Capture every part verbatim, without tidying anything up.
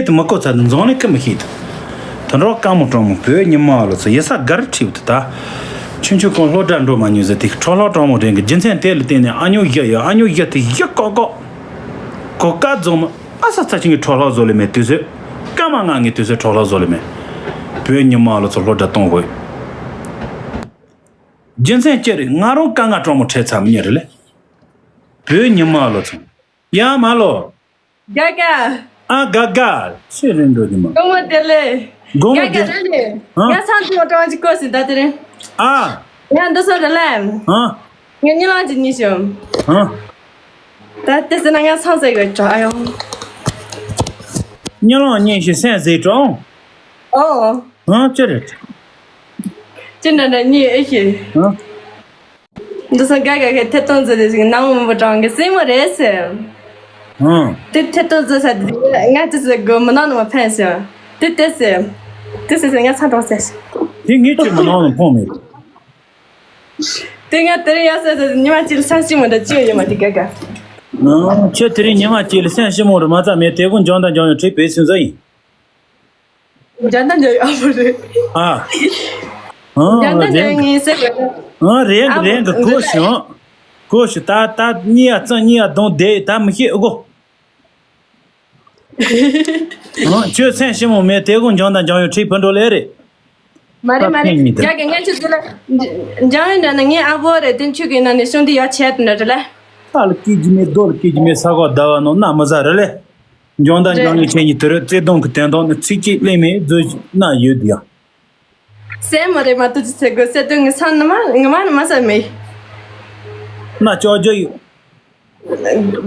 དེ་མི་གོ་ཚར་འཛམ་གླིང་ཁ་མི་ཤེས་དུ། དུད་འགྲོ་དཀར་མོ་གྲང་མོ་བོད་ཉི་མ་ལོ་ཚོ་ཡེ་ས་གར་ཁྲིད་དུ་ད། ཆུང་ཆུང་ཁོང་སློབ་གྲྭ་འགྲོ་མ་མྱོང་ཟེར་དེ་ཁྲོ་ལྷོ་གྲང་མོ་རེད་གི། རྒྱུ་མཚན་དེ་ལ་བརྟེན་ནས་ཨ་ཉོ་བཞི་ཡོད། ཨ་ཉོ་བཞི་དེ་བཞི་ཀོག་ཀོག་གོ་ཀ་རྫོང་མ་ཨ་ས་ཚ་ཆུང་གི་ཁྲོ་ལྷོ་བཟོ་ལེ་མེད་དུས་ཚོད། སྐར་མ་ལྔ་ངའི་དུས་ཚོད་ཁྲོ་ལྷོ་བཟོ་ལེ་མེད། བོད་ཉི་མ་ལོ་ཚོ་སློབ་གྲྭ་གཏོང་དགོས། རྒྱུ་མཚན་ཅི་རེད། ང་རང་དཀའ་ངལ་གྲང་མོ་འཕྲད་ཚར་མི་ཉེ་རེད་ལེ། བོད་ཉི་མ་ལོ་ཚོ། ཡ་མ་ལོ། དགའ་དགའ། ཨ་དགའ་དགའ། ཆི་རེད་འགྲོ་གི་མ། དགོང་མོ་བདེ་ལེགས། དགོང་མོ་དགའ་དགའ་བདེ་རེད་ལེ། ཨ། ང་ཚང་ཚོ་གྲོང་ཅིག་བསྐོར་ཟིན་ད་དེ་རིང་། ཨ། ཡ་འདི་སོ་རེད་ལ། ཨ། ངས་གཉིད་ལམ་གྱི་གཉིད་ཤོམ། ཨ། ད་དེ་ཟེར་ན་ང་ཚང་ཟེར་དགོས་ཀྱང་ཨ་ཡོང་། གཉིད་ལམ་གཉིད་ཤི་སེམས་ཟེར་གྲོང་། ཨོ། ཨ་ཅི་རེད། ཅི་འདྲ་འདྲ་གཉིད་ཨེ་ཤི། ཨ། འདི་སང་དགའ་དགའ་གི་ཐད་གཏོང་མཛད་དེ་ཞིག་ནང་མི་འབུ་གྲང་གི་སྲིང་མོ་རེད་ཟེར། ཨང་། དེ་ཐད་གཏོང་མཛད་ས་དེ་ང་ཅི་ཟེར་དགོས་མི་ནང་ནས་མ་ཕན་ཟེར། དེ་དེ་ཟེར། དེ་ཟེར་ཟེར་ང་ཚ་གྲོང་ཟེར། དེ་ངས་ཅི་མི་ནང་ནས་ཕོངས་མེད། དེ་ང་དེ་རིང་ཡ་ཟེར་ཟེར་ཉི་མ་གཅིག་ལ་སང་ཞིག་མི་འདྲ་ཅི་ཡོད་མ་དེ་དགའ་དགའ། ཨང་། ཁྱོད་དེ་རིང་ཉི་མ་གཅིག་ལ་སང་ཞིག་མི་འདྲ་མ་ཚ་མེད་དེ་ཀུན་འཇོན་དང་འཇོན་ཡོད་ཁྲིད་བེད་སུན་ཟ་ཡིན། འཇོན་དང་འཇོན་ཡོད་ཨ་མོ་རེད། ཨ། ཨང་། འཇོན་དང་འཇོན་ངེས་ཟེར་བས། ཨང་། རེད་ཨ་མོ་རེད་གོ་ཞིང་། གོ་ཞིང་ད་ད་གཉིས་ཡ་གཙང་གཉིས་ཡ་གདོང་བསྡད་ད་མི་ཤེས་ཨ་གོ། ཨང་། ཁྱོད་སེམས་ཞིམ་མོ་མེད་དེ་ཀུན་འཇོན་དང་འཇོན་ཡོད་ཁྲིད་ཕུ་འགྲོ་ལེ་རེད། མ་རེད་མ་རེད། ད་ཕན་ཉིན་དེ། རྒྱ་གི་ངས་ཁྱོད་ཚོ་ལ་འཇོན་ཡོད་འདྲ་ན་ངའི་ཨ་བོ་རེད་དེ་ཁྱོད་ཀྱི་ནང་ནས་གཞུང་འདི་ཡོད་བྱས་འདྲ་རེད་ལ། ཁ་ལ་སྐྱེས་ཀྱི་མེད་རྡོ་ལ་སྐྱེས་ཀྱི་མེད་ས་གོ་ཟླ་བ་ནོ་ན་མི་ཟ་རེད་ལེ། འཇོན་དང་འཇོན་ཡོད་ཁྱེད་ཉིད་དུ་རེད་བརྩེ་དུང་གི་དོན་དག་ནི་ཚིག་གཅིག་གླེང་མེད་རྫུ་ན་ཡོད་ཡ། སེམས་མ་རེད་མ་ཏུ་ཅི་ཚེ་དགོས་སེ་དོན་ངི་ས་ནི་མ་ངི་མ་ནི་མ་ས་མེད། ན་ཅོག་ཅོ་ཡོད།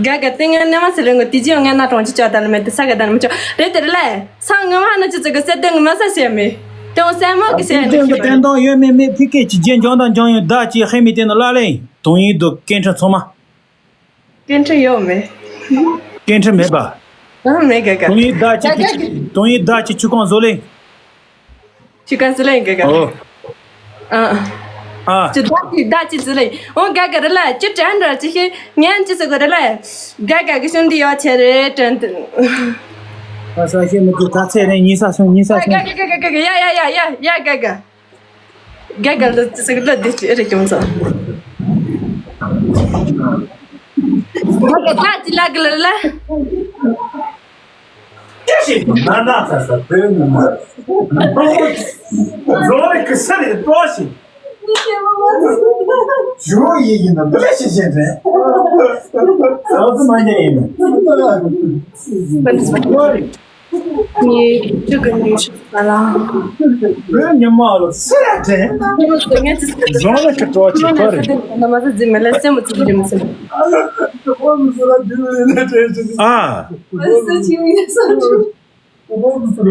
དགའ་དགའ་ཏི་ང་ནི་མ་ཟེར་ལེ་ངོ་ཏི་ཅི་ཡང་ང་ན་གྲོང་ཅི་ཅོག་ད་ལ་མེད་དི་ས་ག་ད་ནི་མི་ཅོག་རེད་དེ་རེད་ལ། ས་ངི་མ་ནི་ཅི་ཚེ་དགོས་སེ་དོན་ངི་མ་ས་སེ་མེད། དོན་སེམས་མ་གི་སེ་ནི་ཏི་ཅི་ཡང་གི་དོན་དག་ཡོད་མེད་མེད་ཕི་ཀེ་ཅི་རྗེས་འཇོན་དང་འཇོན་ཡོད་ད་ཅི་ཧེ་མི་དེ་ནི་ལ་ལེ་དུང་ཡིན་དུ་སྐད་འཕྲིན་ཚང་མ། སྐད་འཕྲིན་ཡོད་མེད། སྐད་འཕྲིན་མེད་པ། ཨ་མེད་ག་ག་དུང་ཡིན་ད་ཅི་དུང་ཡིན་ད་ཅི་ཆུ་ཁང་བཟོ་ལེ། ཆུ་ཁང་བཟོ་ལེ་ག་ག་ཨོ། ཨ། ཨ། ཅི་ད་ཅི་ད་ཅི་བཟོ་ལེ། ཨོ་ག་ག་རེད་ལ་ཅི་དྲན་ར་ཅི་ཤེས་ཉན་ཅི་ཟེར་གོ་རེད་ལ། ག་ག་གི་གཞུང་འདི་ཡོད་ཆེ་རེད་དྲན་དུ། ད་ས་ཤེས་མི་དུ་ད་ཚེ་རིང་ཉིན་ས་སོང་ཉིན་ས་སོང་། ག་ག་ག་ག་ག་ཡ་ཡ་ཡ་ཡ་ཡ་ག་ག་ག་ག་ལ་ཙི་ཙི་ལ་དེ་ཅི་རེ་ཀྱང་ཚ། ག་ག་ད་ཅི་ལ་ག་ལ་ལ། ཏི་ཤི་ན་ན་ཚ་ས་བོད་ནི་མ། རོ་རི་ཀི་ས་རི་ཏོ་ཤི། ཇོ་ཡི་ཡིན་ན་འདི་ལ་ཤི་ཤེས་རེད། ཟ་ཚི་མ་ཉན་ཡིན་ན། ངའི་ཕྲུ་གུ་ནུས་ཤུགས་ལ། བོད་ཉི་མ་ལ་སུ་ར་དྲན། ཉི་མ་སུ་ངས་ཅི་ཟེར། རང་ལ་ཁྱི་གྲོགས་ཀྱི་ཁོ་རེད། ན་མ་ཟི་ཟི་མེ་ལ་སེམས་མ་ཚིག་རྒྱུ་མི་སེམས། ཨ། སུ་ཆི་མི་ས་ཆུ།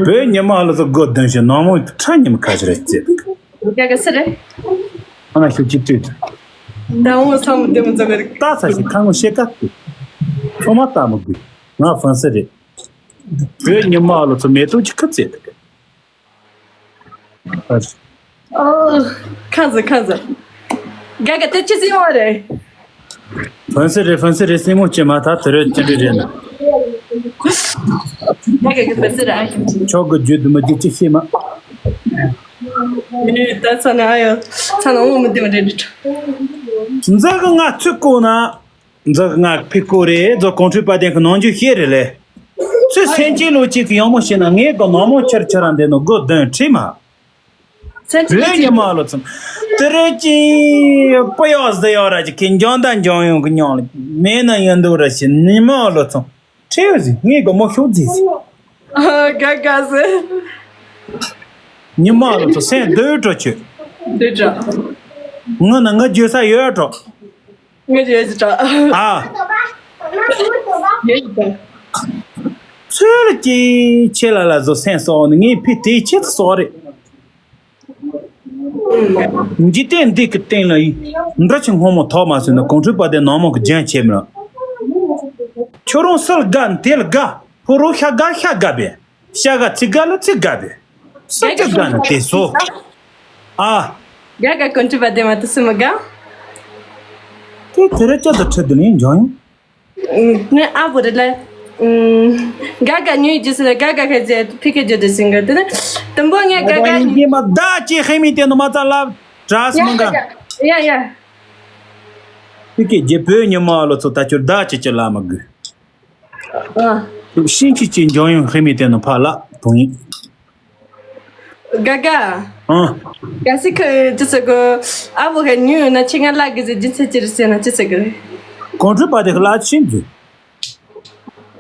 བོད་ཉི་མ་ལ་སུ་སྒོ་བདུན་ཞིག་ནང་མོ་ཁྲ་ཉི་མ་ཁ་ཤི་རེད་ཅེས། རྒྱ་ག་སི་རེད། ཨ་ན་ཤུགས་ཅིག་བཏུས། ད་འོ་ས་མི་བདེ་མི་ཚོ་ག་རེད། ལྟ་ས་ཞིག་ཁ་ངོ་ཤེས་ཀ་ཏུ། ཚོ་མ་ལྟ་མི་དགོས། ང་ཧྥན་སི་རེད། བོད་ཉི་མ་ལོ་ཚོ་མེ་ཏོག་ཅིག་ཁུ་རྩེ་དག་ཨོ། ཁ་ཟ་ཁ་ཟ། ག་ག་དེ་ཅི་ཟིན་བ་རེད། ཧྥན་སི་རེད་ཧྥན་སི་རེད་སྲིང་མོ་ཅི་མ་ཐག་དེ་རེད་ཅི་འདྲ་རེད་ན། ག་ག་གི་ཧྥན་སི་རེད་ཨ་ཁྱིམ་ཆེ། ཆོག་གི་རྒྱུད་དུ་མི་རྒྱུད་ཅི་ཤེས་མ། ཨེ་ད་ཚ་ན་ཨ་ཡོ་ཚ་ན་འོ་མི་བདེ་བ་རེད་འདྲ། འཛག་གི་ང་ཚུགས་གོ་ན། འཛག་ང་ཕི་ཀོ་རེ་རྫོ་གོང་ཁྲུས་པ་དན་གི་ནང་འཇུག་ཤེས་རེ་ལེ། ཚུལ་སེམས་ཅན་ལོ་གཅིག་གི་ཡང་མོ་ཤེས་ན་ངའི་གོ་ནང་མོ་ཆར་ཆར་ར་འདི་ནོ་སྒོ་དོན་ཁྲིད་མ། སེམས་ཅན་བོད་ཉི་མ་ལོ་ཚང་། དེ་རེ་ཅིང་པོ་ཡག་ཟེ་ཡག་ར་ཅིག་གི་འཇང་དང་འཇང་ཡོང་གི་མྱང་ལ་མེད་ན་ཡང་འདུག་ར་ཞེས་ཉི་མ་ལོ་ཚང་། ཁྲེལ་ཟིན་ངའི་གོ་མོ་ཤོག་ཟིན་ཟིན། ཨ་ག་ག་ཟེ། ཉི་མ་ལོ་ཚང་སེམས་སྡུག་འགྲོ་ཆོད། སྡུག་འགྲོ། ངུ་ན་ངུ་རྒྱུ་ས་ཡོད་འགྲོ། ངས་ཡོད་ཀྱི་དྲ། ཨ། ཡོད་ཀྱི་དྲ། ཚོད་ལ་སྐྱེས་ཆེ་ལ་ལ་བཟོ་སེམས་སོགས་ནི་ངའི་ཕི་དེའི་ཆེད་དུ་སོགས་རེད། འཇིག་རྟེན་འདི་གི་སྟེང་ལ་ཡིན། འགྲོ་ཆེ་སྔོན་མོ་ཐོག་མ་ཟིན་ན་གོང་ཁྲུས་པ་དེ་ནང་མོ་གི་རྒྱན་ཆེ་མི་ལ། ཁྱོད་རང་སུ་ལ་དགའ་ནི་དེ་ལ་དགའ། ཕོ་རོག་ཤ་དགའ་ཤ་དགའ་བས། ཤ་དགའ་ཚིག་དགའ་ལ་ཚིག་དགའ་བས། སུ་ཅི་དགའ་ནི་དེ་སོ། ཨ། རྒྱ་གར་གོན་ཁྲི་པ་དེ་མ་ཏི་སུ་མི་དགའ། དེ་དེ་ར་ཅག་ཏུ་ཁྲི་དུ་ནི་འཇོན་ཡོང་། ངའི་ཨ་བུ་རེད་ལ། ཨུམ། ག་ག་ཉོས་རྒྱུ་ཟེར་ན་ག་ག་ཁ་རྗེ་ཕི་ཁེ་རྒྱུ་དེ་ཟིན་གི་དེ་ནི་དུམ་བུ་ངས་ག་ག་ཡིན་གྱི་མ་ད་ཅི་ཧེ་མི་དེ་ནི་མ་ཙ་ལབ་དྲ་སི་མ་ག་ཡ་ཡ། ཕི་ཁེ་རྒྱུ་བོད་ཉི་མ་ལོ་ཚོ་ད་ཁྱོད་ད་ཅི་ཅི་ལ་མ་དགོས། ཨ། ཤིན་ཅི་ཅི་འཇོན་ཡོང་ཧེ་མི་དེ་ནི་ཕ་ལ་དུང་ཡིན། ག་ག་ཨ། ག་སི་ཁ་ཅི་ཟེར་གོ་ཨ་བོ་ག་ཉུ་ན་ཆི་ང་ལ་གི་ཟེ་ཇི་ཚེ་ཅི་རི་སེ་ན་ཅི་ཟེར་གི་རེད། གོང་ཁྲོས་པ་དེ་ག་ལ་ཆིན་ཟེ།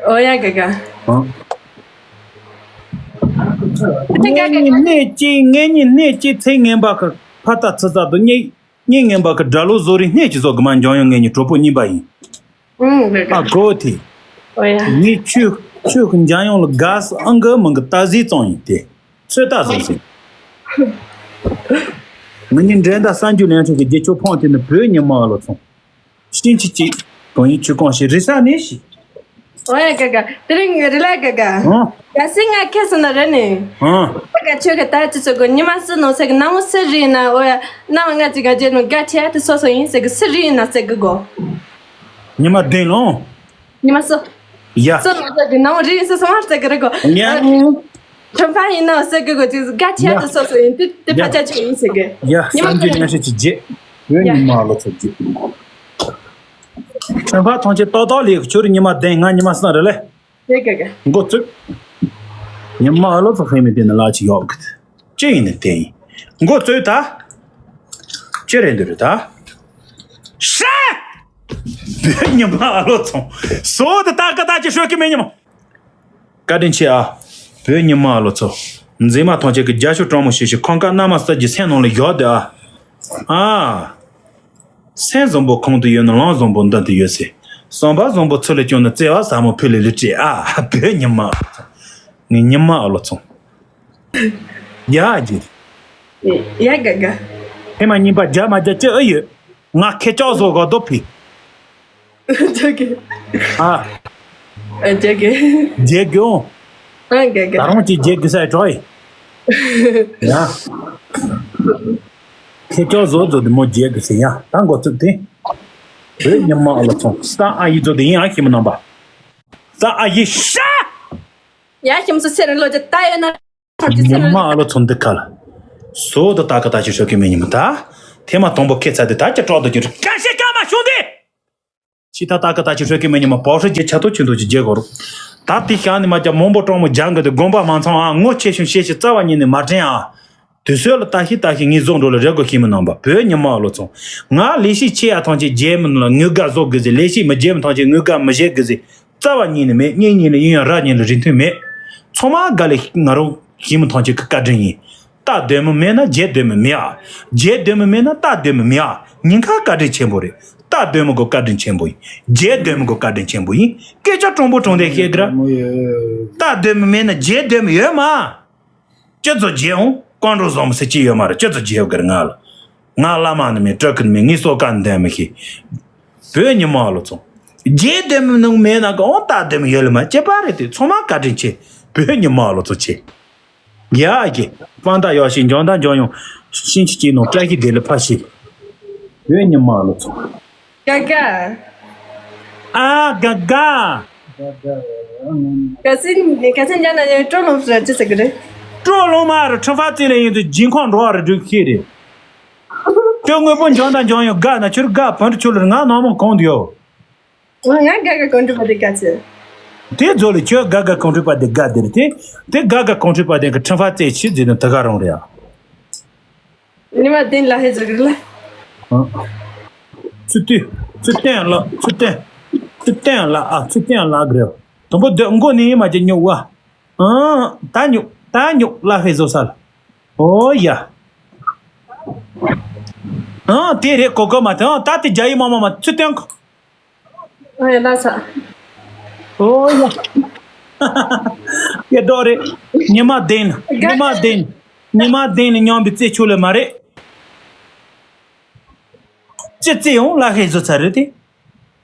ཨོ་ཡ་ག་ག་ཨ། ངེད་གཉིས་གནས་ཅི་ངེད་གཉིས་གནས་ཅི་ཚེ་ངན་པ་གི་ཕ་ད་ཚི་ས་དུ་གཉིས་གཉིས་ངན་པ་གི་དགྲ་ལོ་བཟོ་རིགས་སྣེ་ཅི་བཟོ་གི་མ་འཇོན་ཡོང་ངེད་གཉིས་གྲོགས་པོ་གཉིས་པ་ཡིན། ཨུང་། ཨ་གོ་དེ། ཨོ་ཡ། ངས་ཆོས་ཆོས་ཀྱི་འཇམ་དབྱངས་ལ་དགའ་སི་ཨང་གི་མང་གི་ལྟ་ཟིག་བཙོང་ཡིན་ཏེ། ཚོད་ལྟ་ཟིག་ཟིག་ང་གཉིས་འགྲན་ཟླ་གསར་འགྱུར་ལེན་ཚོགས་ཀྱི་རྒྱལ་ཕྱོགས་ཕོངས་དེ་ནི་བོད་ཉི་མ་ལོ་ཚོང་། ཤིན་ཅི་ཅི། གང་ཡིན་ཆུ་གང་ཞིག་རི་ས་ནས་ཤི། ཨོ་ཡ་ག་ག་དེ་རིང་རི་ལ་ག་ག་ཨང་། ག་སི་ང་ཁེ་སི་ན་རེ་ནས། ཨང་། ད་ག་ཆོས་ག་ད་ཅི་ཚོད་གོ་ཉི་མ་སི་ནོ་ཟེར་གི་ནང་སི་རི་ན་ཨོ་ཡ་ནང་ང་ཅི་ག་རྗེས་ནོ་ག་ཆེ་ཡ་དེ་སོ་སོ་ཡིན་ཟེར་གི་སི་རི་ན་ཟེར་གི་གོ་ཉི་མ་བདུན་ལོང་། ཉི་མ་སི། ཡ། སི་ནོ་ཟེར་གི་ནང་རི་སི་སོ་མ་ཟེར་གི་རེ་གོ་ཡ། ཁྲོམ་ཕ་ཡིན་ནོ་ཟེར་གི་གོ་ཅི་ག་ཆེ་ཡ་དེ་སོ་སོ་ཡིན་དེ་དེ་ཕ་ཆ་ཆེ་ཡིན་ཟེར་གི་ཡ། ཉི་མ་སང་རྒྱུ་ཉ་ཤི་ཅི་རྗེས་བོད་ཉི་མ་ལོ་ཚོ་རྒྱུ། ཁྲོམ་ཕ་ཐོང་ཆེ་ཏོག་ཏོག་ལི་ཁྱོད་ཉི་མ་བདུན་ང་ཉི་མ་སང་རེ་ལེ། ཡེ་ག་ག་མགོ་བཙུགས། ཉི་མ་ཨ་ལོ་ཚོ་ཧེ་མི་དེ་ནི་ལ་ཅི་ཡོག་གི་ཅི་ཡིན་ནི་དེ་ཡིན། མགོ་བཙུགས་ད། ཅི་རེད་འདི་རེད་ད། ཧྲ། བོད་ཉི་མ་ཨ་ལོ་ཚོ། སོ་དེ་ད་ཀ་ད་ཅི་ཤོད་ཀི་མེད་ཉི་མ། བཀའ་དྲིན་ཆེ་ཨ། བོད་ཉི་མ་ཨ་ལོ་ཚོ། མཛེས་མ་ཐོང་ཆེ་གི་རྒྱ་ཤོ་གྲོང་མོ་ཤེས་ཤིག་ཁོང་ཀ་མནའ་མ་ས་ཀྱི་སེམས་ནང་ལ་ཡོད་དེ་ཨ། ཨ། སེམས་བཟང་པོ་ཁོང་དུ་ཡོད་ན་ལམ་བཟང་པོ་མདུན་དུ་ཡོད་ཟེར། བསམ་པ་བཟང་པོ་ཚུར་ལ་བསྐྱོན་ན་བརྩེ་བ་ཟབ་མོ་ཕུལ་ལེ་ལེ་སྤྲད་ཨ། བོད་ཉི་མ་ཨ་ལོ་ཚོང་། ངའི་ཉི་མ་ཨ་ལོ་ཚོང་། ཡ་ཨ་ཅེ། ཡ་ག་ག་ཧེ་མ་གཉིས་པ་རྒྱ་མ་རྒྱ་ཅི་ཨེ་ཡོད། ང་ཁེ་ཅག་བཟོ་ག་དོ་ཕི། ཅག་གི་ཨ། ཨ་ཅག་གི་རྒྱལ་གི་འོང་། ཨ་ག་ག་ད་རུང་ཅིག་རྒྱལ་གི་ས་ཡི་གྲོགས་ཡི། ཡ། ཁེ་ཅག་བཟོ་བཟོ་དེ་མོ་རྒྱལ་གི་ཟེར་ཡ་ད་འགོ་བཙུགས་ཏེ། བོད་ཉི་མ་ཨ་ལོ་ཚོང་ས་ཨ་ཡི་བཟོ་དེ་ཡིན་ཨ་ཁྱི་མོ་རྣམ་པ། ས་ཨ་ཡི་ཤ། ཡ་ཁྱིམ་སུ་སེར་ལོ་ཅི་ད་ཡོད་ན། ཉི་མ་ཨ་ལོ་ཚོ་འདི་ཁ་ལ། སོ་ད་ད་ཀ་ད་ཅི་ཤོད་ཀི་མེད་ཉི་མ་ད། ཐེ་མ་དང་པོ་ཁེ་ཚ་དེ་ད་ཅི་དྲག་ཏུ་གྱུར་ཀ་ཤེ་ཀ་མ་ཤོང་དེ། ཅི་ད་ད་ཀ་ད་ཅི་ཤོད་ཀི་མེད་ཉི་མ་བོ་ཧྲི་རྗེ་ཆ་ཏོ་ཆུན་ཏོ་ཅི་རྗེ་གོ་རུ། ད་དེ་ཤ་ནི་མ་ཀྱ་མོན་པོ་གྲོང་མོ་ལྗང་གི་དེ་དགོན་པ་མ་ཚང་ཨ་ངོ་ཆེ་ཤོད་ཤེ་ཤི་རྩ་བ་ཉིད་ནས་མ་དྲན་ཨ། དུས་ཚོད་ལ་ལྟ་ཤི་ལྟ་ཤི་ངའི་བཟོ་འགྲོ་ལ་རེ་དགོས་ཤི་མི་ནང་པ་བོད་ཉི་མ་ཨ་ལོ་ཚོ། ང་ལས་ཤི་ཆེ་ཡ་ཐང་ཆེ་རྗེ་མི་ནང་ལ་ངུ་དགའ་བཟོ་དགོས་ཟེ་ལས་ཤི་མི་རྗེ་མི་ཐང་ཆེ་ངུ་དགའ་མི་བཞེས་དགོས་ཟེ། རྩ་བ་ཉིད་ནས་མེད། གཉེན་ཉིད་ནས་ཡིན་ཡང་རབ་ཉིད་ལ་རིན་ཐུང་མེད། ཚང་མ་དགའ་ལས་ང་རང་ཞི་མི་ཐང་ཆེ་གི་བཀའ་དྲིན་ཡིན། རྟ་སྡོད་མི་མེད་ན་རྗེ་སྡོད་མི་མེད་ཨ། རྗེ་སྡོད་མི་མེད་ན་རྟ་སྡོད་མི་མེད་ཨ། ཉིན་ཁ་བཀའ་དྲིན་ཆེན་པོ་རེད། རྟ་སྡོད་མི་གོ་བཀའ་དྲིན་ཆེན་པོ་ཡིན། རྗེ་སྡོད་མི་གོ་བཀའ་དྲིན་ཆེན་པོ་ཡིན། སྐད་ཆ་དྲང་པོ་དྲང་བདེན་བཤད་གི་ར། རྟ་སྡོད་མི་མེད་ན་རྗེ་སྡོད་མི་ཡོད་མ། ཅི་ཚོ་རྗེ་འོང་ཀོང་འགྲོ་བཟང་མི་སྲིད་ཀྱི་ཡོད་མ་རེད། ཅི་ཚོ་རྗེ་ཡོད་གི་རེད་ང་ལ། ང་བླ་མ་ནི་མེད་སྤྲུལ་སྐུ་ནི་མེད་ངའི་སོ་ཀ་འདོན་མི་ཤེས། བོད་ཉི་མ་ལོ་ཚོ། རྗེ་སྡོད་མི་ནང་མེད་ན་གང་རྟ་སྡོད་མི་ཡོད་ལ་མ་ཅི་པ་རེད་དེ་ཚང་མ་བཀའ་དྲིན་ཆེ། བོད་ཉི་མ་ལོ་ཚོ་ཆེ། ཡ་གི། པང་ད་ཡོ་ཤི་འཇོན་ད་འཇོན་ཡོང་། ཤིན་ཅི་ཅི་ནོ་བཀྲ་ཤིས་བདེ་ལེགས་ཕ་ཤི། བོད་ཉི་མ་ལོ་ཚོ། ག་ག་ཨ་ག་ག་ག་སེ་ག་སེ་ཉ་ན་ཡ་སྤྲོ་ལོང་ཟེར་ཅི་ཟེར་གི་རེད། སྤྲོ་ལོང་མ་རུ་ཁྲི་ཕ་ཙི་ལ་ཡིན་དུ་སྦྱིན་ཁོང་འགྲོ་བ་རུ་འགྲུལ་ཤེས་རེད། ཁྱོད་དངོས་པོ་འཇོན་དང་འཇོན་ཡོད་དགའ་ན་ཁྱོད་དགའ་བོན་དུ་ཁྱོད་ལ་ང་ནང་མོ་གང་དུ་ཡོད། ང་ང་དགའ་དགའ་གང་འགྲུལ་པ་དེ་དགའ་ཚེ། དེ་རྫོ་ལ་ཁྱོད་དགའ་དགའ་གང་འགྲུལ་པ་དེ་དགའ་དེ་རེད་དེ། དེ་དགའ་དགའ་གང་འགྲུལ་པ་དེ་གི་ཁྲི་ཕ་ཙི་ཆི་ཟེར་ནས་དེ་ག་རང་རེད་ཨ། ཉི་མ་བདུན་ལ་ཧེ་ཟོ་གི་ལ། ཚུལ་སྟོན། ཚུལ་སྟོན་ལ་ཚུལ་སྟོན། ཚུལ་སྟོན་ལ་ཨ་ཚུལ་སྟོན་ལ་གི་རེད། དང་པོ་སྡོད་མགོ་ནས་ཡིན་མ་ཅི་སྨྱུག་བ། ཨང་། ད་སྨྱུག་ད་སྨྱུག་ལ་ཧེ་ཟོ་ས་ལ། ཨོ་ཡ། ཨང་། དེ་རེད་གོ་གོ་མ་དེ་ཨང་། ད་དེ་རྒྱ་ཡིག་མ་མ་མ་ཚུལ་སྟོན་གོ། ཨོ་ཡ་ལ་ས། ཨོ་ཡ། ཡ་འགྲོ་རེད། ཉི་མ་བདུན་ཉི་མ་བདུན་ཉི་མ་བདུན་ནས་མཉམ་པའི་རྩེ་ཆུ་ལ་མ་རེད། ཅི་རྩེ་ཡོང་ལ་ཧེ་ཟོ་ཚར་རེད་དེ།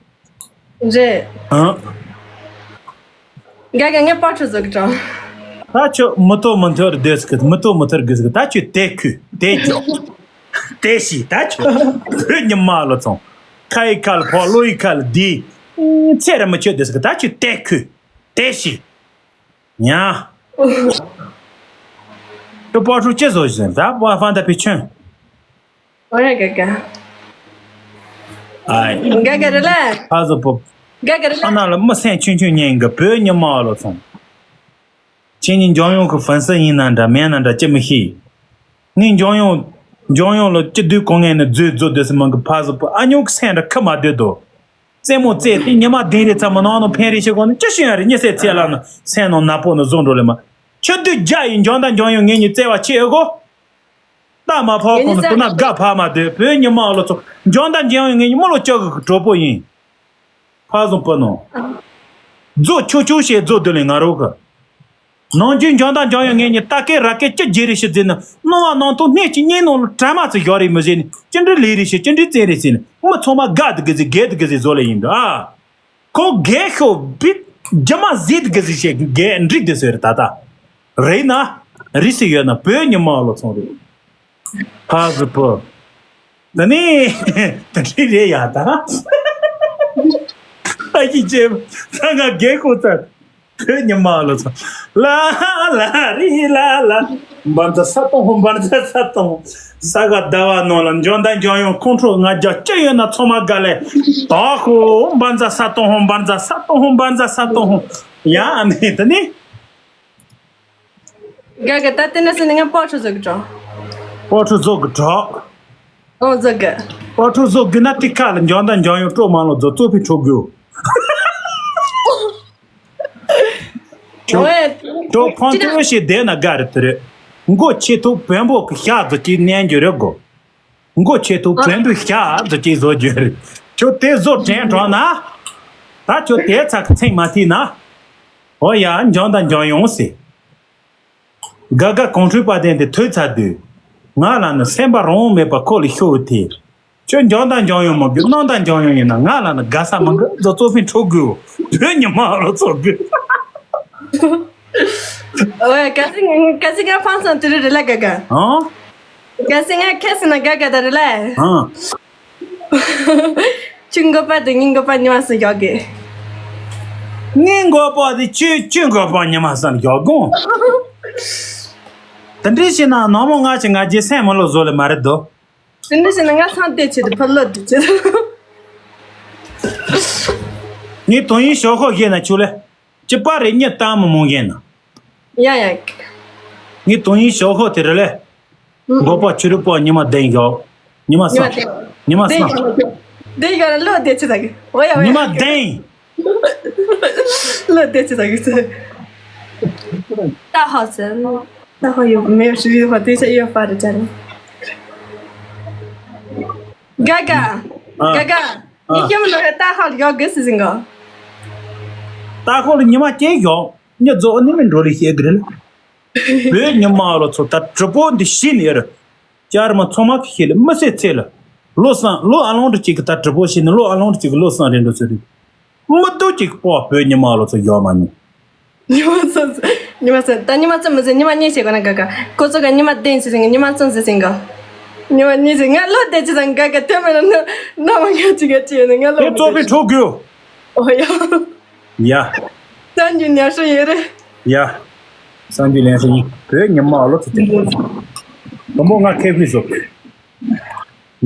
རེད། ཨང་། ག་ག་ངས་པར་ཆུ་ཟོ་གི་དྲང་། ད་ཆུ་མི་ཐོ་མི་ཐོར་སྡོད་ཟིག་མི་ཐོ་མི་ཐོར་དགོས་ཟིག་ད་ཆུ་དེ་ཁུ་དེ་འཇོག་དེ་ཤི་ད་ཆུ་བོད་ཉི་མ་ལོ་ཚོང་། ཁ་ཡི་ཁ་ལ་ཕོ་བློ་ཡི་ཁ་ལ་དི། ཚེ་ར་མི་ཆོད་སྡོད་ཟིག་ད་ཆུ་དེ་ཁུ། དེ་ཞིག་ཡང་། ཁྱོད་པོ་ཧྲུ་ཅི་བཟོ་ཞིག་ད་པ་ཧྥན་ད་པི་ཆོན། ཨོ་རེད་ག་ག་ཨ་ག་ག་རེད་ལ། ཕ་བཟོ་པོ། ག་ག་རེད་ལ། ཨ་ན་ལ་མི་སེམས་ཆུང་ཆུང་ཉན་གི་བོད་ཉི་མ་ལོ་ཚོང་། ཁྱེད་ཉིད་འཇོན་ཡོང་གི་ཧྥན་སི་ཡིན་ན་འདྲ་མེད་ན་འདྲ་ཅི་མི་ཤེས། ངས་འཇོན་ཡོང་། འཇོན་ཡོང་ལ་སྤྱི་འཐུས་གོ་ངན་ནི་རྫུས་རྫོ་སྡོད་སི་མང་གི་ཕ་བཟོ་པོ་ཨ་ཉོག་སེམས་ར་ཁ་མ་སྡོད་དོ། རྩེད་མོ་རྩེ་དེ་ཉི་མ་བདུན་རེ་ཚ་མ་ནང་ནང་ཕན་རེ་ཤི་གོ་ནི་ཅི་ཤི་ཡ་རེ་ཉི་སེ་ཚེ་ལ་ནི་སེམས་ནང་ན་པོ་ནི་བཟོ་འགྲོ་ལེ་མ། ཁྱོད་དུས་རྒྱ་ཡི་འཇོན་དང་འཇོན་ཡོང་ངེད་གཉིས་བརྩེ་བ་ཆེ་ཨེ་གོ། ད་མ་ཕོ་ཁོ་ནི་དུ་ན་དགའ་ཕ་མ་སྡོད་བོད་ཉི་མ་ཨོ་ལོ་ཚོ་འཇོན་དང་འཇོན་ཡོང་ངེད་གཉིས་མི་ལོ་ཅག་གི་གྲོགས་པོ་ཡིན། ཕ་བཟང་པོ་ནོ། རྫོ་ཆུ་ཆུ་ཞེས་རྫོ་སྡོད་ལེ་ང་རོ་གི། ནང་རྒྱུན་འཇོན་དང་འཇོན་ཡོད་ངེད་གཉིས་ལྟ་སྐད་ར་སྐད་ཅི་བརྗེ་རེ་ཞིག་བརྫེ་ན་སྣང་བ་ནང་དུ་སྣེ་གཅིག་གཉིས་ནང་ལ་དྲ་མ་ཚོ་ཞོག་རེ་མི་བཟེ་ནི་ཅི་འདྲི་ལས་རེ་ཞིག་ཅི་འདྲི་བཙན་རེ་ཟེར་ནི་མི་ཚང་མ་དགའ་དུ་གི་ཟེ་རྒས་དུ་གི་ཟེ་བཟོ་ལེ་ཡིན་འདུག་ཨ། ཁོ་རྒས་ཤོག་བིད་རྒྱ་མ་ཟིད་དུ་གི་ཟེ་ཞེས་རྒས་འགྲིག་དུ་ཟེར་ད་ལྟ། རེད་ན་རིས་སུ་ཡོད་ན་བོད་ཉི་མ་ལོ་ཚོང་རེད། ཕ་གི་པོ། ད་ནི། ད་ནི་རེད་ཡ་ད། ཨ་ཅི་ཅེ། ད་ང་རྒན་ཁོ་ཚ། བོད་ཉི་མ་ལོ་ཚ། ལ་ལ་རི་ལ་ལ། འབར་འཛག་ས་སྟོང་ཧོ་འབར་འཛག་ས་སྟོང་། ས་ག་ཟླ་བ་ནང་ལ་འཇོན་དང་འཇོན་ཡོང་ཁོང་ཁྲོ་ང་རྒྱ་སྐྱི་ཡོད་ན་ཚང་མ་དགའ་ལེ། ད་ཁོ་འབར་འཛག་ས་སྟོང་ཧོ་འབར་འཛག་ས་སྟོང་ཧོ་འབར་འཛག་ས་སྟོང་ཧོ། ཡ་ཨ་ནི་ད་ནི། ག་ག་ད་དེ་ན་སི་ནི་ང་པོ་ཁྲུ་ཟོ་གི་གྲོགས། པོ་ཁྲུ་ཟོ་གི་གྲོགས། ཨོ་ཟོ་གི། པོ་ཁྲུ་ཟོ་གི་ན་ཏི་ཁ་ལ་འཇོན་དང་འཇོན་ཡོང་སྤྲོ་མང་ལོ་ཟོ་ཙོ་ཕི་ཁྲོ་གུ། ཁྲོ་ཁྲོ་ཕོན་ཏི་ཤི་དེ་ན་ག་རེ་དེ་རེད། མགོ་ཆེ་ཐུག་བོན་པོ་གི་ཤ་ཟོ་ཅི་ནན་རྒྱུ་རེད་གོ། མགོ་ཆེ་ཐུག་བོན་པོའི་ཤ་ཟོ་ཅི་ཟོ་རྒྱུ་རེད། ཁྱོད་དེ་ཟོ་དྲན་དྲོ་ན། ད་ཁྱོད་དེ་ཚ་གི་ཚིག་མ་ཐིག་ན། ཨོ་ཡ་འཇོན་དང་འཇོན་ཡོང་སི། དགའ་དགའ་གོང་ཁྲོས་པ་དན་དེ་ཐོས་ཚར་དུས། ང་ལ་ནི་སེམས་པ་རང་དབང་མེད་པར་ཁོ་ལ་ཤོར་ཐལ། ཁྱོད་འཇོན་དང་འཇོན་ཡོང་མ་དགོས་གནང་དང་འཇོན་ཡོང་ཡིན་ན་ང་ལ་ནི་དགའ་ས་མང་གི་རྫོ་ཙོ་ཕིན་ཁྲོ་དགོས། བོད་ཉི་མ་རོ་ཚོ་དགོས། ཨོ་ཡ་ག་སི་ག་སི་ག་ཕང་སང་དུ་རི་རི་ལ་ག་ག་ཨང་། ག་སི་ང་ཁ་སི་ན་ག་ག་ད་རི་ལ་ཨང་། ཆུ་འགོ་པ་དེ་ཉིན་འགོ་པ་ཉི་མ་སུ་ཞོག་གི། ངའི་འགོ་པ་དེ་ཆུ་ཆུ་འགོ་པ་ཉི་མ་སུ་ཞོག་གོ། དེ་འདྲ་བྱས་ན་ནང་མོ་ང་ཞིག་ང་རྒྱལ་སེམས་མ་ལོ་བཟོ་ལེ་མ་རེད་དོ། དེ་འདྲ་བྱས་ན་ང་སང་བལྟས་ཆེད་དུ་ཕར་ལོ་བསྡུ་ཆེད་དུ། ངའི་དོན་ཡིན་ཞོག་ཁོ་བཞེས་ན་ཆུ་ལེ། ཅི་པ་རེ་གཉིས་བཏང་མི་མོང་ཡིན་ན། ཡ་ཡ། ངའི་དོན་ཡིན་ཞོག་ཁོ་དེ་རེ་ལེ། མགོ་པ་ཆུ་རུ་པ་ཉི་མ་བདེན་ཡོད། ཉི་མ་ཉི་མ་སང་། བདེན། ཉི་མ་བདེན་སང་། ཡོད་ལ་བདེན་ཡོད་ལ་ལོ་བདེ་ཆེ་ད་གི། ཨོ་ཡ་ཨོ་ཉི་མ་ཡ། བདེན། ལོ་བདེ་ཆེ་ད་གི་ཚེ། ད་ཧ་ཚེ། ད་ཧ་ཡོད་མེད་ཞུ་ཡོད་པ་དེ་ཆ་ཡོད་པ་རེད་ཅན། ག་ག་ཨ། ག་ག་ཨ། ཡི་ཁྱིམ་ལོ་ཧེ་ད་ཧ་ཡོད་གི་སི་ཟིན་གོ། ད་ཧ་ལ་ཉི་མ་སྐྱེ་ཡོད། ཉི་རྫོགས་ནི་མི་འགྲོ་ལི་ཤེས་གི་རེད། བོད་ཉི་མ་ལོ་ཚོ་ད་གྲི་པོ་འདི་ཤི་ནི་རེད། ཅར་མ་ཚང་མ་གི་ཤི་ལ་མི་སེ་ཚེ་ལ། ལོ་སང་ལོ་ཨ་ལོང་འདྲ་ཅིག་གི་ད་གྲི་པོ་ཤི་ནི་ལོ་ཨ་ལོང་འདྲ་ཅིག་གི་ལོ་སང་རེད་འགྲོ་ཚོད་རེད། མི་སྡུག་ཅིག་པོ་བོད་ཉི་མ་ལོ་ཚོ་ཡོད་མ་ནི། ཉི་མ་ཚོ་ཉི་མ་ཚོ་ད་ཉི་མ་ཚོ་མི་ཚེ་ཉི་མ་གཉིས་བྱེད་དགོས་ན་ག་ག་ཁོ་ཚོ་ག་ཉི་མ་བདུན་ཟེར་ཟིན་ག་ཉི་མ་ཚོ་ཟེར་ཟིན་ག་ཉི་མ་གཉིས་ཟེར་ང་ལོ་བདུན་ཟེར་ཟིན་ག་ག་དེ་མེད་ན་ན་མ་ངས་ཅི་ག་ཅི་ཡོད་ན་ང་ལོ་དེ་གཙོ་ཕན་འཕྲོག་དགོས། ཨོ་ཡ། ཡ། སང་རྒྱུ་ཉར་ཤོ་ཡོད་རེད། ཡ། སང་རྒྱུ་ལན་ཤོ་ཡིན་བོད་ཉི་མ་ཨ་ལོ་ཚོ་དེ། དང་པོ་ང་ཁེ་ཕི་བཟོ།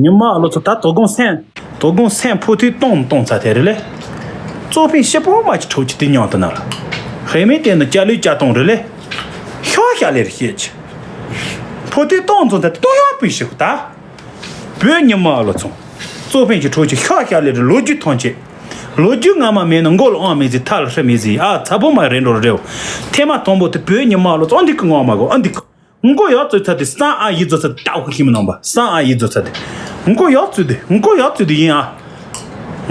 ཉི་མ་ཨ་ལོ་ཚོ་ད་དོ་དགོང་སེམས། དོ་དགོང་སེམས་ཕོ་ཐུག་གཏོང་གཏོང་ཚ་དེ་རེད་ལེ། གཙོ་ཕན་ཤེ་པོ་མ་ཅི་ཁྲོ་ཅི་དེ་ཉང་དུ་ན་ལ། ཧེ་མེ་དེ་ནི་ཅ་ལུའི་ཅ་གཏོང་རེད་ལེ། ཤོ་ཤ་ལེ་རེ་ཤེས་ཅི། ཕོ་ཐུག་གཏོང་ཚོ་ད་གཏོང་ཡག་པོ་ཞིག་ད། བོད་ཉི་མ་ཨ་ལོ་ཚོ། གཙོ་ཕན་གྱི་ཁྲོ་ཅི་ཤོ་ཤ་ལེ་རེ་ལོ་རྒྱུས་ཐོན་ཅི། ལོ་རྒྱུས་སྔ་མ་མེད་ན་མགོ་ལ་ཨང་མེད་ཟི་ཐ་ལ་ཧྲི་མེད་ཟི་ཨ་ཚ་པོ་མ་རེད་འགྲོ་རེ་རེ། ཐེ་མ་དང་པོ་དེ་བོད་ཉི་མ་ཨ་ལོ་ཚོ་ཨ་འདི་གི་ངོ་མ་གོ་ཨ་འདི་གི། མགོ་ཡག་བཙུགས་ཚར་དེ་སང་ཨ་ཡི་བཙུགས་ཚར་དེ་ལྟ་བུ་ཤི་མི་ནང་པ་སང་ཨ་ཡི་བཙུགས་ཚར་དེ། མགོ་ཡག་བཙུགས་དེ་མགོ་ཡག་བཙུགས་དེ་ཡིན་ཨ།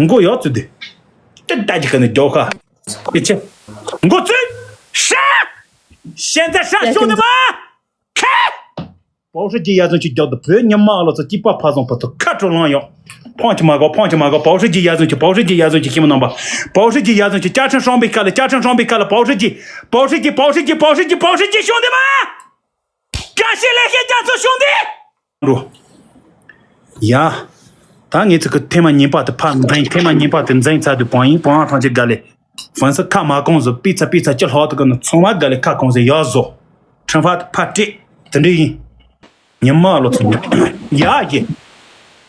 མགོ་ཡག་བཙུགས་དེ། ཏི་ཏ་ཅི་ཀ་ནི་རྒྱོ་ཁ། ཨི་ཆེ། མགོ་བཙུགས། ཧྲ། ཤན་ཚ་ཧྲ་ཤོང་དེ་མ། ཁ། པའོ་ཧྲི་ཅི་ཡ་ཟུང་ཅི་རྒྱོག་དུ་བོད་ཉི་མ་ཨ་ལོ་ཚོ་སྐྱིད་པ་ཕ་ཟོང་པ་ཚོ་ཁ་དྲོ་ལང་ཡོང་། ཕོང་ཆི་མ་གོ་ཕོང་ཆི་མ་གོ་པའོ་ཧྲི་ཅི་ཡ་ཟུང་ཅི་པའོ་ཧྲི་ཅི་ཡ་ཟུང་ཅི་ཤི་མི་ནང་པ། པའོ་ཧྲི་ཅི་ཡ་ཟུང་ཅི་ཅ་ཁྲིན་ཧྲོང་པའི་ཁ་ལ་ཅ་ཁྲིན་ཧྲོང་པའི་ཁ་ལ་པའོ་ཧྲི་ཅི། པའོ་ཧྲི་ཅི་པའོ་ཧྲི་ཅི་པའོ་ཧྲི་ཅི་པའོ་ཧྲི་ཅི་ཤོང་དེ་མ། ཀ་ཤི་ལེ་ཤི་རྒྱ་མཚོ་ཤོང་དེ། རོ། ཡ། ད་ངེད་ཚོ་གི་ཐེངས་མ་གཉིས་པ་དེ་ཕར་འཛིན་ཐེངས་མ་གཉིས་པ་དེ་འཛིན་ཚར་དུས་བང་ཡིན་བང་ཐང་ཅིག་དགའ་ལེ། ཧྥན་སི་ཁ་མ་གང་ཟིག་པི་ཚ་པི་ཚ་ཅི་ལྷག་ཏུ་གི་ནི་ཚང་མ་ག་ལེ་ཁ་གང་ཟིག་ཡག་བཟོ། ཁྲིམས་ཕ་ཕ་སྤྲད། དེ་འདྲ་ཡིན། ཉི་མ་ལོ་ཚོ་ཡ་ཡེ།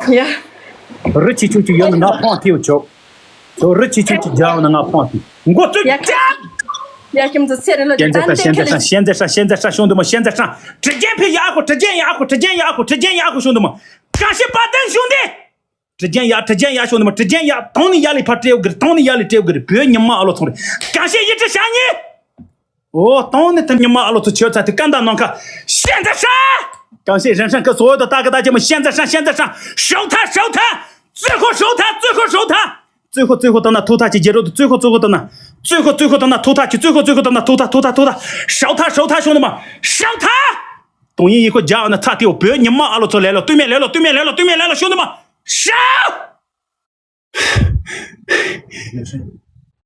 ཡ། རི་ཆེ་ཆུང་ཅིག་ཡོད་ན་ང་ཕང་ཐེའུ་ཆོག་ཚོ་རི་ཆེ་ཆུང་ཅིག་རྒྱག་ན་ང་ཕང་ཐེའུ། མགོ་ཚོས་ཡ་ཀྱ། ཡ་ཁྱིམ་ཚོ་ཚེ་རིང་ལོ་ཤན་ཛེ་ཧྲ་ཤན་ཛེ་ཧྲ་ཤན་ཛེ་ཧྲ་ཤན་ཛེ་ཧྲ་ཤོང་དུ་མ་ཤན་ཛེ་ཧྲ། གྲི་རྒྱན་ཕི་ཡ་ཁོ་གྲི་རྒྱན་ཡ་ཁོ་གྲི་རྒྱན་ཡ་ཁོ་གྲི་རྒྱན་ཡ་ཁོ་ཤོང་དུ་མ། གང་ཤེས་པ་དན་ཤོང་དེ། གྲི་རྒྱན་ཡ་གྲི་རྒྱན་ཡ་ཤོང་དུ་མ་གྲི་རྒྱན་ཡ་དང་ནི་ཡ་ལི་ཕ་སྤྲེའུ་གིར་དང་ནི་ཡ་ལི་སྤྲེའུ་གིར་བོད་ཉི་མ་ཨ་ལོ་ཚོང་རེད། གང་ཤེས་ཡི་གྲི་ཤ་ཉེ། ཨོ་དང་ནི་ཐ་ཉི་མ་ཨ་ལོ་ཚོ་ཆོས་ཚ་དེ་ཀ་འདའ་ནང་ཁ་ཤན་ཛེ་ཧྲ། གང་ཤེས་རིན་ཧྲན་ཁི་སོ་ཡོད་དོ་ད་གི་ད་ཅི་མ་ཤན་ཛེ་ཧྲ་ཤན་ཛེ་ཧྲ། ཧྲོག་ཐ་ཧྲོག་ཐ། ཙུ་ཁོ་ཧྲོག་ཐ་ཙུ་ཁོ་ཧྲོག་ཐ། ཙུ་ཁོ་ཙུ་ཁོ་ད་ན་ཐུག་ཐ་ཅི་རྒྱལ་རོ་དུ་ཙུ་ཁོ་ཙུ་ཁོ་ད་ན། ཙུ་ཁོ་ཙུ་ཁོ་ད་ན་ཐུག་ཐ་ཅི་ཙུ་ཁོ་ཙུ་ཁོ་ད་ན་ཐུག་ཐ་ཐུག་ཐ་ཐུག་ཐ། ཧྲོག་ཐ་ཧྲོག་ཐ་ཤོང་དུ་མ། ཧྲོག་ཐ། དོན་ཡིན་ཡིན་ཁོ་རྒྱ་ཨ་ན་ཚ་ཐེའུ་བོད་ཉི་མ་ཨ་ལོ་ཚོ་ལེ་ལོ་སྟུད་མེ་ལེ་ལོ་སྟུད་མེ་ལེ་ལོ་སྟུད་མེ་ལེ་ལོ་ཤོང་དུ་མ། ཧྲོག་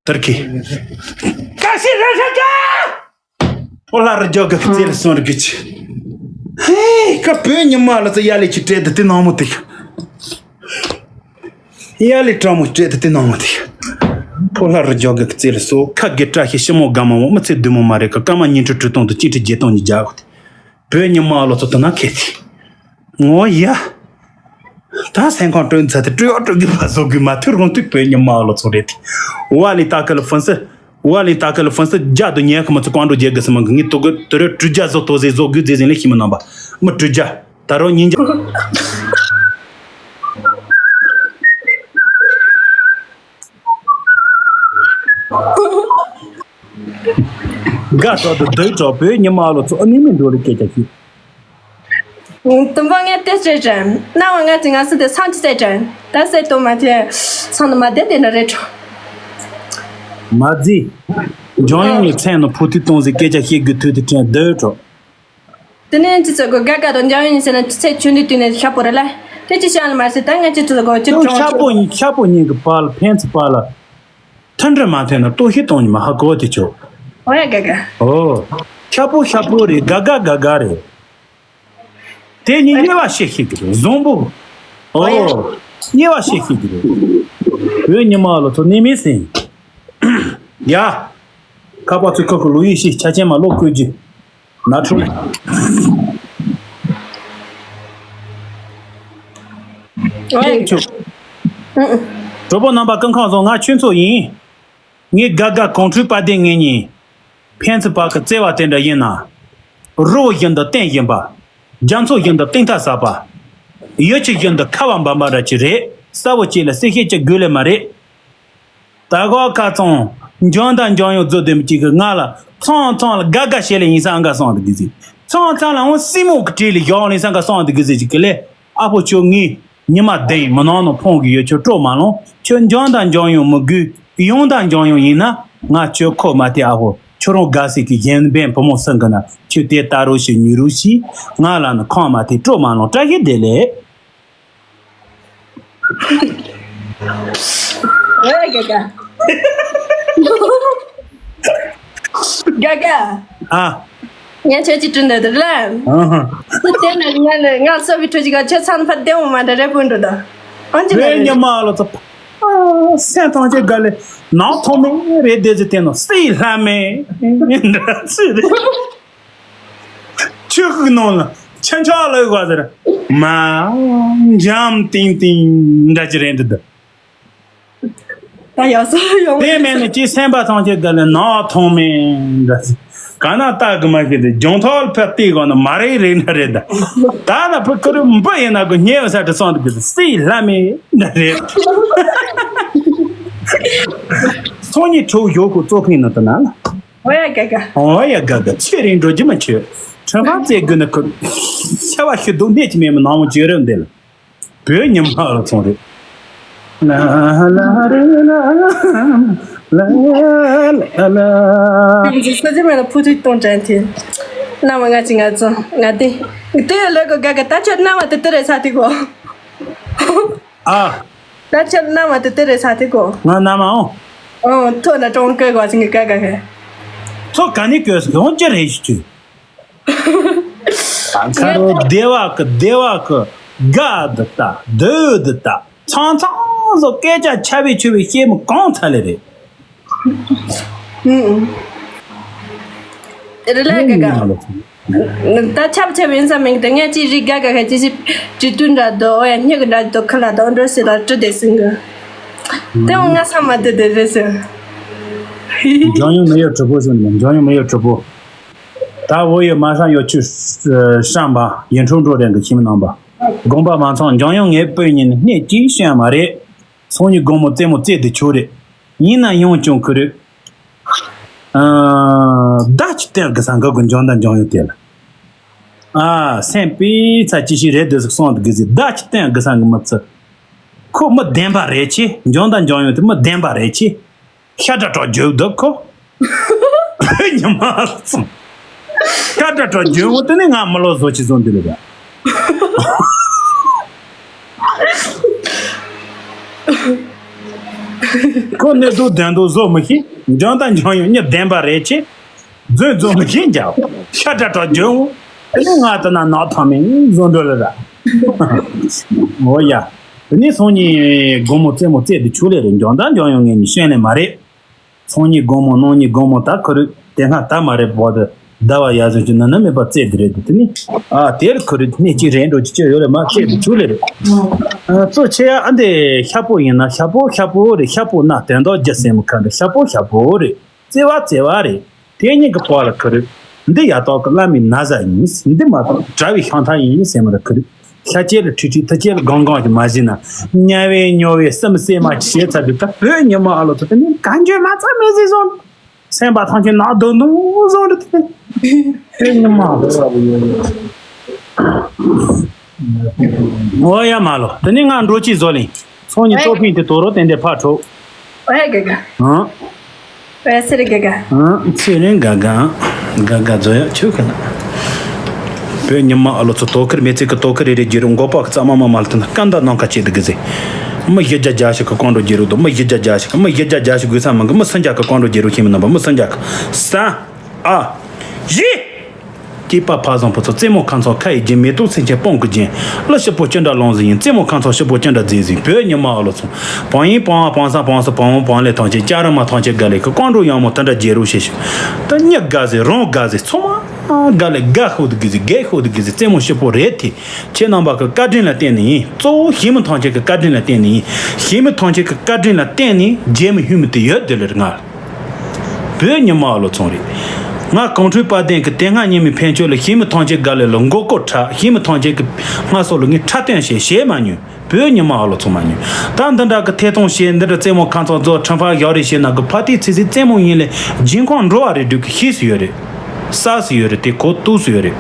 ཏར་ཀི། ཀ་ཤི་ར་ཤ་ཀ་ཕོ་ལྷ་རི་རྒྱོ་གི་རྩེ་ལ་སོང་རི་གི་ཆི། ཧེ་ཀ་བོད་ཉི་མ་ལ་ཚ་ཡ་ལེ་ཆི་སྤྲད་དེ་དེ་ནང་མོ་དེ། ཡ་ལེ་བཀྲ་མོ་སྤྲད་དེ་དེ་ནང་མོ་དེ། ཕོ་ལྷ་རི་རྒྱོ་གི་རྩེ་ལ་སོ་ཁ་དགེ་བཀྲ་ཤིས་ཤི་མོ་དགའ་མ་མོ་མི་ཚེ་བདུན་མོ་མ་རེད་ཀ་སྐར་མ་ཉིན་ཁྲི་དྲུག་སྟོང་དུ་གཅིག་ཁྲི་བརྒྱད་སྟོང་ཉིས་བརྒྱ་གོ་དེ། བོད་ཉི་མ་ལོ་ཚོ་དུ་ན་ཁེ་དེ། ངོ་ཡ། ད་སེམས་ཁོང་སྤྲོད་ཚ་དེ་སྤྲོད་ཡོད་སྤྲོད་དགོས་པ་བཟོ་དགོས་མ་ཐུར་རོང་དུས་བོད་ཉི་མ་ལོ་ཚོ་རེད་དེ། ཝ་ལི་ཏ་ཁ་ལ་ཧྥན་སི། ཝ་ལི་ཏ་ཁ་ལ་ཧྥན་སི་རྒྱ་དུ་ཉལ་ཁ་མ་ཚོ་ཀང་འགྲོ་རྒྱལ་གི་སི་མ་གི་ངི་ཏོ་གི་དུ་རེ་དྲུ་རྒྱ་བཟོ་ཏོ་ཟེ་བཟོ་དགོས་ཟེ་ཟེ་ལེ་ཤི་མི་ནང་པ་མི་དྲུ་རྒྱ་ད་རོ་ཉིན་རྒྱ། དགའ་ཏོག་ཏུ་སྡོད་གྲོགས་པོའི་ཉི་མ་ལོ་ཚོ་ཨ་ནི་མི་འགྲོ་ལ་སྐད་ཆ་ཤིག་དུམ་བུ་ངས་དེ་སྤྲད་དྲན། རྣ་བ་ང་ཅི་ང་སི་དེ་སང་ཅི་སྤྲད་དྲན། ད་སེ་ཏོ་མ་དེ་སང་ནི་མ་དེ་དེ་འདྲ་རེད་གྲོ། མ་རྫི། འཇང་ཡོང་ནི་མཚན་ནི་ཕུ་ཐི་གཏོང་ཟི་སྐད་ཆ་བཤད་དགོས་ཐུག་དེ་དྲན་སྡོད་གྲོ། དེ་ནས་ཅི་ཚོད་གོ་དགའ་དགའ་དང་འཇང་ཡོང་ནི་ཟེར་ན་ཅི་ཚད་ཆུ་འདི་དུས་ནས་ཤ་པོ་རེད་ལ། དེ་ཅི་ཤང་ལ་མ་ཟེར་ད་ང་ཅི་ཚོད་གོ་ཅི་ཏོ་གྲོང་ཤ་པོ་ཤ་པོ་གཉིས་ཀྱི་བར་ལ་ཕན་ཚུན་བར་ལ། མཐུན་སྒྲིལ་མ་ཐེབས་ན་ལྟོ་ཤི་གཏོང་ཉི་མ་ཧ་གོ་དེ་ཆོག་ཨོ་ཡ་དགའ་དགའ། ཨོ། ཤ་པོ་ཤ་པོ་རེད་དགའ་དགའ་དགའ་དགའ་རེད། དེ་གཉིས་དབྱེ་བ་ཤེས་ཤེས་ཀྱི་རེད་བཟང་པོ། ཨོ། དབྱེ་བ་ཤེས་ཤེས་ཀྱི་རེད། བོད་ཉི་མ་ལོ་ཚོ་ནི་མི་སྲིན། ཡ། ཁ་པ་ཚོས་ཁོ་ཁོ་ལོ་ཡི་ཤེས་ཆ་ཆེན་མ་ལོ་བཀོད་རྒྱུ། ན་ཁྲོ། ཨེ་ཆུ། གྲོགས་པོ་རྣམ་པ་སྐུ་ཁམས་བཟང་ང་ཆོས་མཚོ་ཡིན། ངའི་དགའ་དགའ་གོང་ཁྲོས་པ་ལྡན་ངེད་གཉིས། ཕན་ཚུན་བར་གྱི་བརྩེ་བ་དེ་འདྲ་ཡིན་ན། རི་བོ་བཞིན་དུ་བརྟན་བཞིན་པ། རྒྱ་མཚོ་བཞིན་དུ་གཏིང་མཐའ་ཟབ་པ། ཡུལ་ཆུ་བཞིན་དུ་ཁ་བ་འབབ་འབབ་འདྲ་ཅིག་རེད། གསལ་བོ་ཅིག་ལ་གསལ་བཤད་ཅིག་དགོས་ལེ་མ་རེད། ད་གོ་ཁ་ཚང་། འཇང་དང་འཇང་ཡོང་རྫོ་དེ་མི་གཅིག་གི་ང་ལ་ཚང་ཚང་ལ་དགའ་དགའ་བྱེད་ལེ་ཡིན་ས་འགའ་སོང་དེ་གི་ཟིག་ཚང་ཚང་ལ་འོང་སྲིན་མོ་གི་གྲས་ལ་ཡོང་ལེ་ས་འགའ་སོང་དེ་གི་ཟིག་ཅིག་གི་ལེ། ཨ་ཕོ་ཁྱོད་ངའི་ཉི་མ་བདུན་མི་ནང་ནང་ཕོང་གི་ཡོད། ཁྱོད་སྤྲོ་མ་ལོང་། ཁྱོད་འཇང་དང་འཇང་ཡོང་མི་དགོས། ཡོང་དང་འཇང་ཡོང་ཡིན་ན་ང་ཁྱོད་ཁོ་མ་དེ་ཨ་ཕོ་ཁྱོད་རང་དགའ་སྲིད་ཀྱི་གཞན་ཕན་བུ་མོ་སང་གི་ན་ཁྱོད་དེ་ལྟ་རོགས་ཤིག་ཉུ་རོགས་ཤིག་ང་ལ་ནི་ཁང་མ་དེ་སྤྲོ་མ་ལོང་བཀྲ་ཤིས་བདེ་ལེགས། ཨོ་ཡ་དགའ་དགའ། དགའ་དགའ། ཨ། ངས་ཁྱོད་ཀྱི་དྲིན་འདོད་དུ་ལ། ཨ་ཧ། དེ་ནས་ང་ནི་ང་སོ་བི་ཁྲོད་ཀྱི་ག་ཁྱོད་ཚང་ཕ་བདེ་མོ་མ་འདྲ་རེ་བུ་འགྲོ་ད། ཨང་ཅི་ལ་རེད། ཉི་མ་ལོ་ཚོ། སེམས་ཐང་ཆེ་དགའ་ལེ། ནང་ཐོག་མེད་རེད་དེ་ཚེ་དེ་ནོ་སྲིད་ལྷ་མེད། འདྲ་ཚུལ་རེད། ཆུ་ཤུགས་ནང་ལ་ཆེན་ཆག་ལ་ཡོད་པ་ཟེར། མ། འཇམ་ཏིང་ཏིང་འདྲ་ཅི་རེད་འདི་འདི། ད་ཡག་སོ་ཡོང་། དེ་མེད་ནི་ཅི་སེམས་པ་ཐང་ཆད་ག་ལ་ནག་ཐོང་མེད་འདྲ་ཅི། ག་ན་ལྟ་གི་མ་ཤེས་ཏེ་ཇོང་ཐོག་ལ་ཕེབས་ཏེ་གོ་ན་མ་རེད་རེད་ན་རེད་ད། ད་ན་ཕུ་ཁུ་རུ་འབུ་ཡིན་ན་གོ་ཉེ་བ་ས་དྲི་སོང་དུ་གི་སི་ལྷ་མེད་འདྲ་རེད། སོང་ཉི་ཁྲོ་ཡོ་གོ་ཙོ་ཕིན་ན་ད་ན་ལ། ཨོ་ཡ་དགའ་དགའ། ཨོ་ཡ་དགའ་དགའ་ཆེ་རིང་འགྲོ་རྒྱུ་མ་ཆོད། ཁྲོན་ཁང་བཙལ་དགོས་ན་ཁུར། ཤ་བ་ཤི་དུག་སྣེ་གཅིག་མེད་མི་ནང་མོ་བཅོས་རོགས་འདེད་ལ། བོད་ཉི་མ་ལ་ཚོང་རེད། ལ་ལ་རེ་ལ་ལ་ལ་ལ། ཁྱོད་ཚོ་ས་ཆ་མེད་ལ་ཕུ་ཐུག་གཏོང་དྲན་དེ། རྣ་བ་ང་ཅི་ང་ཚོ་ང་དེ། དེ་ལ་གོ་དགའ་དགའ་ད་ཁྱོད་རྣ་བ་དེ་དེ་རེད་ས་དེ་གོ། ཨ། ད་ཁྱོད་རྣ་བ་དེ་དེ་རེད་ས་དེ་གོ། ང་རྣ་བ་འོང་། ཨོ་ཐོ་ན་ཀྲོང་ཀེ་གོ་ཅི་ངི་དགའ་དགའ་ཧེ། ཐོ་ག་ནི་གོས་ཡོང་ཅི་རེད་ཞུ། ཁ་རོ་སྡེ་བ་ཀི་སྡེ་བ་ཀི་དགའ་འདི་ལྟ་སྡོད་འདི་ལྟ་ཚང་ཚང་བཟོ་སྐད་ཆ་ཆ་བའི་ཆུ་བའི་སྐྱེས་མི་གང་ཚ་ལེ་རེད། རི་ལ་ག་ག་ད་ཆབ་ཆབ་ཡིན་ས་མིན་གི་ད་ངས་ཅིག་རིག་ག་ག་ག་ཅི་ཞིག་བྲིས་དུས་འདྲ་འདུག་ཨོ་ཡ་སྙིང་གི་འདྲ་འདུག་ཁ་ལ་དང་འགྲོ་ཞིག་ལ་བྲི་བསྡད་ཟིན་གི་དེ་འོ་ང་ས་མ་དེ་དེ་རེད་ཟེར། འཇམ་དབྱངས་མི་ཡོད་གྲོགས་པོ་ཟེར་ནས་འཇམ་དབྱངས་མི་ཡོད་གྲོགས་པོ། ད་བོད་ཡུལ་མ་སང་ཡོད་ཆུ་སྲང་བ་ཡིན་འཕྲོ་འགྲོ་རེད་འདུག་ཁྱིམ་ནང་པ། དགོངས་པ་མ་ཚོམས་འཇམ་དབྱངས་ངའི་སྤུན་ཉིད་ནས་སྣེ་གཅིག་ཤེས་ཡ་མ་རེད། སང་ཉིན་དགོང་མོ་རྩེད་མོ་རྩེ་དུ་ཆོག་རེད། ཡིན་ན་ཡང་ཅུང་ཁུ་རེད། ཨ། བརྡ་ཅིག་སྟོན་དགོས་ས་འགའ་དགོས་འཇམ་དང་འཇམ་དབྱངས་དེ་ལ། ཨ། སེམས་པའི་ཚ་ཅི་ཞིག་རེད་འདུག་སོང་འདུག་གི་ཟིག་བརྡ་ཅིག་སྟོན་དགོས་ས་གི་མི་ཚེ། ཁོ་མི་བདེན་པ་རེད་ཆེ། འཇམ་དང་འཇམ་དབྱངས་དེ་མི་བདེན་པ་རེད་ཆེ། ཤ་ཏྲ་ཏྲ་རྒྱུག་འདུག་ཁོ། ཉི་མ་ཙམ། ཤ་ཏྲ་ཏྲ་རྒྱུག་འོ་དེ་ནི་ང་མི་ལོ་བཟོ་ཅི་བཟོ་འདི་ལ་ད། ཁོ་གནས་ཚུལ་བདེན་དུ་བཟོ་མི་ཤེས། འཇམ་དང་འཇམ་ཡང་གཉིས་བདེན་པ་རེད་ཆེ། རྫུན་རྫུན་མི་ཤེས་ཀྱང་ཤ་ཏྲ་ཏྲ་རྒྱུག་འོ། དེ་ནི་ང་ད་ན་ནག་ཐང་མིན་བཟོ་འགྲོ་ལ་ར། འོ་ཡ། དེ་ནི་སང་ཉིན་དགོང་མོ་རྩེད་མོ་རྩེད་དུ་ཆུག་ལེ་རེད། འཇམ་དང་འཇམ་ཡང་ངས་ནི་ཤེས་ནི་མ་རེད། སང་ཉིན་དགོང་མོ་གནངས་ཉིན་དགོང་མོ་ད་ཁོ་རུ་དེ་སྔ་ད་མ་རེད་བར་དུ་ཟླ་བ་ཡར་སོང་ཅི་ན་ན་མེད་པ་རྩེད་དེ་རེད་དེ་ནི། ཨ་དེར་ཁོ་རུ་སྣེ་གཅིག་རེད་འགྲོ་ཅི་ཅི་ཡོད་རེད་མ་ཁྱེད་དུ་ཆུག་ལེ་རེད། ཨ་གཙོ་ཆེ་ཡ་ཨ་འདི་ཤ་པོ་ཡིན་ན་ཤ་པོ་ཤ་པོ་རེད། ཤ་པོ་ན་དོན་དག་རྒྱ་སེ་མོ་ཁ་འདི་ཤ་པོ་ཤ་པོ་རེད། བརྩེ་བ་བརྩེ་བ་རེད། དེ་གཉིས་ཀྱི་བར་ལ་ཁུ་རུ། འདི་ཡ་ཏོག་གི་བླ་མའི་ན་བཟའ་ཡིན། འདི་མ་གཏོགས་གྲྭ་བའི་ཤང་ཐང་ཡིན་ཟེར་མ་རེད་ཁུ་རུ། ཤ་ཅེ་ལ་ཁྲི་ཁྲི་ཐ་ཅེ་ལ་གང་གང་ཞིག་མ་བྱིན་ན། དམྱལ་བའི་མྱོ་བའི་སེམས་སེམས་མ་ཅི་བྱེད་ཚར་དུས་ད་བོད་ཉི་མ་ཨ་ལོ་ཚོ་དེ་ནི་གང་བྱོས་མ་ཚར་མེད་ཟིག་བཟོ། སེམས་པ་ཐང་ཆེན་ནག་རྡོ་རྡོ་བཟོ་རེད་དེ། བོད་ཉི་མ་ཨ་ལོ་ཚོ། འོ་ཡ་མ་ལོ། དེ་ནི་ང་འགྲོ་ཅི་བཟོ་ལིང་། ཚོང་ཉི་ཨེ། ཏོ་ཕིང་དེ་དོ་རོ་ཏན་ཏན་ཕ་ཁྲོ། ཨེ་ག་ག་ཨང་། ཨེ་སེ་རེ་ག་ག་ཨང་། ཚེ་རིང་ག་ག་ཨང་། ག་ག་བཟོ་ཡ་ཆོས་ག་ན། བོད་ཉི་མ་ཨ་ལོ་ཚོ་དོ་ཁུར་མེ་ཚིག་གི་དོ་ཁུར་རེ་རེ་རྒྱུ་རུ་མགོ་པག་གི་རྩ་མ་མ་མ་ལ་དུ་ན་སྐམ་ད་ནང་ཁ་ཆེ་འདི་གི་ཟེ། མི་བཞི་བརྒྱ་བརྒྱ་ཞིག་གི་ཀོང་འགྲོ་རྒྱུ་རུ་དོ། མི་བཞི་བརྒྱ་བརྒྱ་ཞིག་གི་མི་བཞི་བརྒྱ་བརྒྱ་ཞིག་དགོས་ས་མང་གི་མི་སུམ་བརྒྱ་གི་ཀོང་འགྲོ་རྒྱུ་རུ་ཁྱིམ་མི་རྣམ་པ་མི་སུམ་བརྒྱ་གི་ས་ཨ་བཞི། སྐྱེས་པ་ཕ་བཟང་བུ་ཚོ། རྩེད་མོ་ཁང་ཚོ་ཁ་ཡི་རྒྱན། མེ་ཏོག་ཚེ་ཆེན་སྤང་གི་རྒྱན། གླུ་ཞིབ་པོ་ཅི་འདྲ་ལོང་ཟིན་ཡིན། རྩེད་མོ་ཁང་ཚོ་ཞིབ་པོ་ཅི་འདྲ་མཛེས་ཟིན། བོད་ཉི་མ་ཨ་ལོ་ཚོ། བང་ཡིན་བང་བ་བང་ས་བང་སོ་བང་བོ་བང་ལས་ཐང་ཆེན། ལྕགས་རི་མ་ཐང་ཆེན་དགའ་ལས་ཀི་ཀོང་འགྲོ་ཡང་མོ་ད་འདྲ་རྒྱལ་རོ་ཞེས་ཞུ། ད་མྱི་དགའ་ཟེ་རང་དགའ་ཟེ་ཚང་མ་དགའ་ལས་དགའ་ཤོག་དུ་དགའ་ཟེ་དགའ་ཤོག་དུ་དགའ་ཟེ། རྩེད་མོ་ཞིབ་པོ་རེད་དེ། ཁྱེད་རྣམ་པ་གི་བཀའ་དྲིན་ལ་བརྟེན་ནས་ཡིན། གཙོ་བོ་ཞི་མི་ཐང་ཆེན་གི་བཀའ་དྲིན་ལ་བརྟེན་ནས་ཡིན། ཞི་མི་ཐང་ཆེན་གི་བཀའ་དྲིན་ལ་བརྟེན་ནས་རྒྱལ་མི་ཧུ་མི་དེ་ཡོད་དེ་ལེར་ང་། བོད་ཉི་མ་ཨ་ལོ་ཚོང་རེད། ང་གོང་ཁྲོས་དཔལ་ལྡན་གྱི་དེ་སྔ་ཉིན་མོའི་ཕན་ཆོད་ལ་ཞི་མི་ཐང་ཆེན་དགའ་ལས་ལ་མགོ་སྐོར་འཁྲབ། ཞི་མི་ཐང་ཆེན་གྱི་སྔ་སོ་ལ་ངས་འཁྲབ་སྟོན་བྱས་བྱས་མ་མྱོང་། བོད་ཉི་མ་ཨ་ལོ་ཚོང་མ་མྱོང་། ད་འདི་འདྲ་གི་ཐད་གཏོང་བྱས། འདི་འདྲ་རྩེད་མོ་ཁང་ཚང་རྫོགས། ཁྲིམས་ཕག་བཞག་རེས་བྱས་ན་གི་ཕ་ཏི་ཚེ་ཚེ་རྩེད་མོ་ཡིན་ལས་སྦྱིན་ཁང་འགྲོ་བ་རེད་འགྲུབ་གི་ཤེས་སུ་ཡོད་རེད། ས་སུ་ཡོད་རེད། དེ་གོ་ཏུ་སུ་ཡོད་རེད།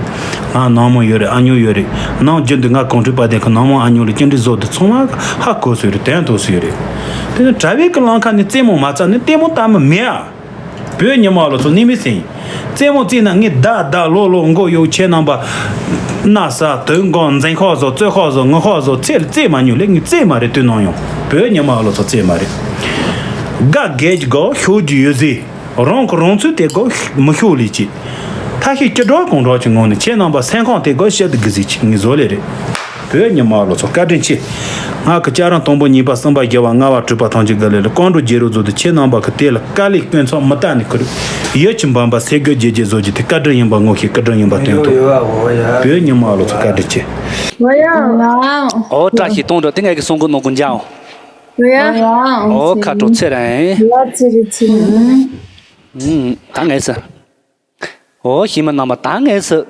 ང་ནང་མོ་ཡོད་རེད། ཨ་ཉོ་ཡོད་རེད། ནང་རྒྱུན་དུ་ང་གོང་ཁྲོས་དཔལ་ལྡན་གི་ནང་མོ་ཨ་ཉོ་ལ་སྐྱིན་འགྲུལ་བཟོ་དུ་ཚང་མ་ཧ་གོ་སུ་ཡོད་རེད། དོན་དུ་སུ་ཡོད་རེད། དེ་ནི་གྲྭ་བའི་གི་ལམ་ཁ་ནས་རྩེད་མོ་མ་རྩ་ནི་ལྟད་མོ་ལྟ་མི་མེད་ཨ། བོད་ཉི་མ་ལོ་ཚོ་ནི་མི་སེང་། རྩེད་མོ་རྩེས་ན་ངས་བདག་བདག་ལོ་ལོ་མགོ་གཡོག་ཁྱེད་རྣམ་པ། ན་ས་དོན་གོང་འཛིན་ཁོག་བཟོ་རྩོད་ཁོག་བཟོ་ངུ་ཁོག་བཟོ་ཚེ་ལ་རྩེད་མ་མྱོང་ལེ། ངས་རྩེད་མ་རེད་དུས་ནང་ཡོང་། བོད་ཉི་མ་ལོ་ཚོ་རྩེད་མ་རེད། དགའ་དགའ་གི་དགོས་ཤོད་རྒྱུ་ཡོད་ཟེར། རང་གི་རང་ཚུལ་དེ་དགོས་མི་ཤོད་ལས་ཅི། ཐ་ཤི་སྐྱིད་སྒྲོག་གང་སྒྲོག་གི་ངང་ནས་ཁྱེད་རྣམ་པ་སེམས་ཁོང་དེ་དགོས་བཤད་དུ་གི་ཟིག་ཅིག་ངས་བཟོ་ལེ་རེད། བོད་ཉི་མ་ལོ་ཚོ་བཀའ་དྲིན་ཆེ། ང་གི་ལྕགས་རམ་དང་པོ་གཉིས་པ་གསུམ་པ་བཞི་བ་ལྔ་བ་དྲུག་པ་ཐམས་ཅད་དགའ་ལེ་ལ་ཀོང་འགྲོ་རྒྱལ་རོ་བཟོ་དུ་ཁྱེད་རྣམ་པ་གི་དེ་ལ་དཀའ་ལས་དཀོན་ཚོགས་མི་ལྟ་ནས་ཁུར། ཡིད་ཀྱི་འབམ་པ་སེ་གོལ་རྒྱལ་རྒྱལ་བཟོ་རྒྱུ་དེ་བཀའ་དྲིན་ཡིན་པ་ངོ་ཤེས། བཀའ་དྲིན་ཡིན་པ་དོན་དུ། བོད་ཉི་མ་ལོ་ཚོ་བཀའ་དྲིན་ཆེ། ཨོ་བཀྲ་ཤིས་གཏོང་འགྲོ་དེ་ངས་གི་སོང་གི་ནོ་གུན་ཇའོ། ཨོ་ཁ་དྲོ་ཚེ་རིང་། ད་ངས་ཟེར། ཨོ་ཞི་མི་རྣམ་པ་ད་ངས་སུ།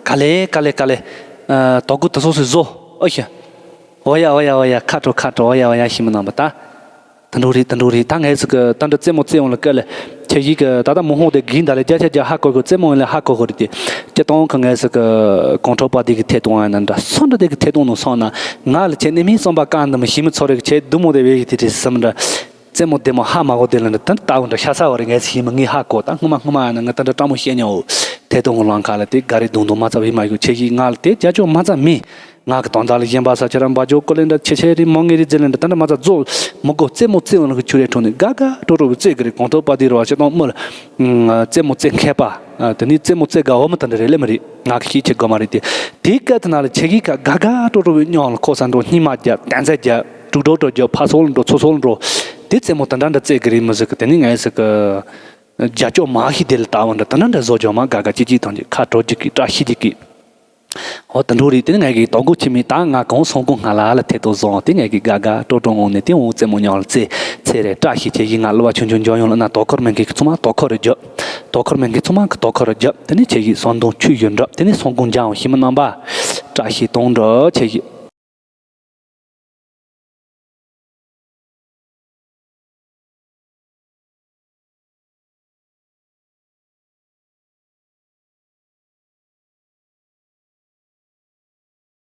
ག་ལེ་ག་ལེ་ག་ལེ། ཨ་དོ་གུ་དུ་སོ་སོས་བཟོ། ཨོ་ཤ། ཨོ་ཡ་ཨོ་ཡ་ཨོ་ཡ་ཁ་དྲོ་ཁ་དྲོ། ཨོ་ཡ་ཨོ་ཡ་ཞི་མི་རྣམ་པ་ད། དུ་འགྲོ་རེད་དུ་འགྲོ་རེད། ད་ངས་སུ་གི་ད་འདྲ་རྩེད་མོ་རྩེ་འོང་ལ་སྐད་ལ། ཁྱེད་ཡིག་གི་ད་ལྟ་མོ་ཧོང་དེ་གིན་ད་ལེ་རྒྱ་ཆ་རྒྱ་ཧ་གོ་གོ་རྩེད་མོ་ཡིན་ལ་ཧ་གོ་གོ་རེད་དེ། ཁྱེད་གཏོང་གི་ངས་སུ་གི་གོང་ཁྲོ་པ་དེ་གི་ཐད་གཏོང་ཨ་ན་འདྲ་སོ་འདྲ་དེ་གི་ཐད་གཏོང་ནང་སོང་ན། ང་ལ་ཁྱེད་ནི་མིའི་བསམ་པ་བཀག་འདི་མི་ཞི་མི་ཚོ་རེ་གི་ཁྱེད་སྡུག་མོ་དེ་བས་གི་དེ་རེད་བསམ་འདྲ། རྩེད་མོ་བདེ་མོ་ཧ་མ་གོ་དེ་ལ་འདི་ལྟ་བུ་འདྲ་ཤ་ཚ་བ་རེད། ངས་ཞི་མི་ངས་ཧ་གོ་ད་སྔོན་མ་སྔོན་མ་ཡང་ན་ང་ད་འདྲ་སྤྲང་མོ་བཤད་མྱོང་འོ། དེ་དུང་ལང་ཁ་ལ་དེ་ག་རེ་དུང་དུང་མ་ཚ་བའི་མ་ཡོད་ཆེ་ཞིག་ང་ལ་དེ་རྒྱ་ཅོག་མ་ཚ་མི། ང་གི་དོན་དག་ལ་གཞན་པ་ས་ཁྱེད་རང་འབའ་ཇོ་ཀོ་ལེ་འདྲ་ཆེ་ཆེ་རེད་མོ་ངེ་རེད་ཟེར་ལེ་འདྲ་ད་འདྲ་མ་ཚ་རྫོགས་མི་གོ་རྩེད་མོ་རྩེད་འོང་ལ་གི་ཆུ་རེ་འཁྲུངས་ནས་དགའ་དགའ་སྤྲོ་སྤྲོ་བའི་རྩེད་གི་རེད། གོང་ཐོག་པ་དེ་རུ་བ་ཆེ་དང་མོ་ལ། རྩེད་མོ་རྩེད་མཁས་པ། དེ་ནས་རྩེད་མོ་རྩེད་དགའ་བོ་མི་ད་འདྲ་རེད་ལེ་མི་རེད། ང་གི་ཤེས་ཆེ་དགོས་མ་རེད་དེ། དེའི་སྐད་དུ་ན་ལ་ཆེ་གི་ཁ་དགའ་དགའ་སྤྲོ་སྤྲོ་བའི་སྙོང་ལ་ཁོ་ས་འགྲོ་སྙིང་མ་རྒྱ་བསྟན་ཚད་རྒྱ་དཀྲུག་སྒྲོག་སྤྲོ་རྒྱ་ཕ་སོལ་འགྲོ་ཚོ་སོལ་འགྲོ། དེ་རྩེད་མོ་དེ་འདྲ་འདྲ་རྩེ་གི་རེད་མི་ཟེར་གི། དེ་ནི་ངས་ཟེར་གི། རྒྱ་སྐྱོག་མ་ཤི་དེ་ལ་ལྟ་བ་འདྲ་དེ་འདྲ་འདྲ་བཟོ་རྒྱུ་མ་དགའ་དགའ་ཅིག་ཅིག་ཐང་ཅིག་ཁ་དྲོ་རྒྱུ་གི་བཀྲ་ཤིས་རྒྱུ་གི། འོ་དེ་འདྲ་རེད། དེ་ནི་ངས་གི་དོ་གོ་ཆི་མི་ད་ང་གང་སོང་གོ་ང་ལ་ལ་ཐེ་ཏོ་བཟང་དེ་ངས་གི་དགའ་དགའ་སྤྲོ་སྤྲོ་ངང་ནས་དེ་འུ་རྩེད་མོ་ཉག་ལ་རྩེ་ཚེ་རེད། བཀྲ་ཤིས་ཆེ་ཡི་ང་གླུ་བ་ཆུང་ཆུང་འཇོན་ཡོང་ལ་ན་དོ་ཁོར་མེན་གི་ཚོ་མ་དོ་ཁོར་རེ་རྒྱབ། དོ་ཁོར་མེན་གི་ཚོ་མ་གི་དོ་ཁོར་རེ་རྒྱབ། དེ་ནི་ཆེ་ཡི་སོང་དོང་ཆུ་ཡོད་འདྲ། དེ་ནི་སོང་གོང་འཇང་ཤི་མི་རྣམ་པ། བཀྲ་ཤིས་གཏོང་འདྲ་ཆེ་ཡི།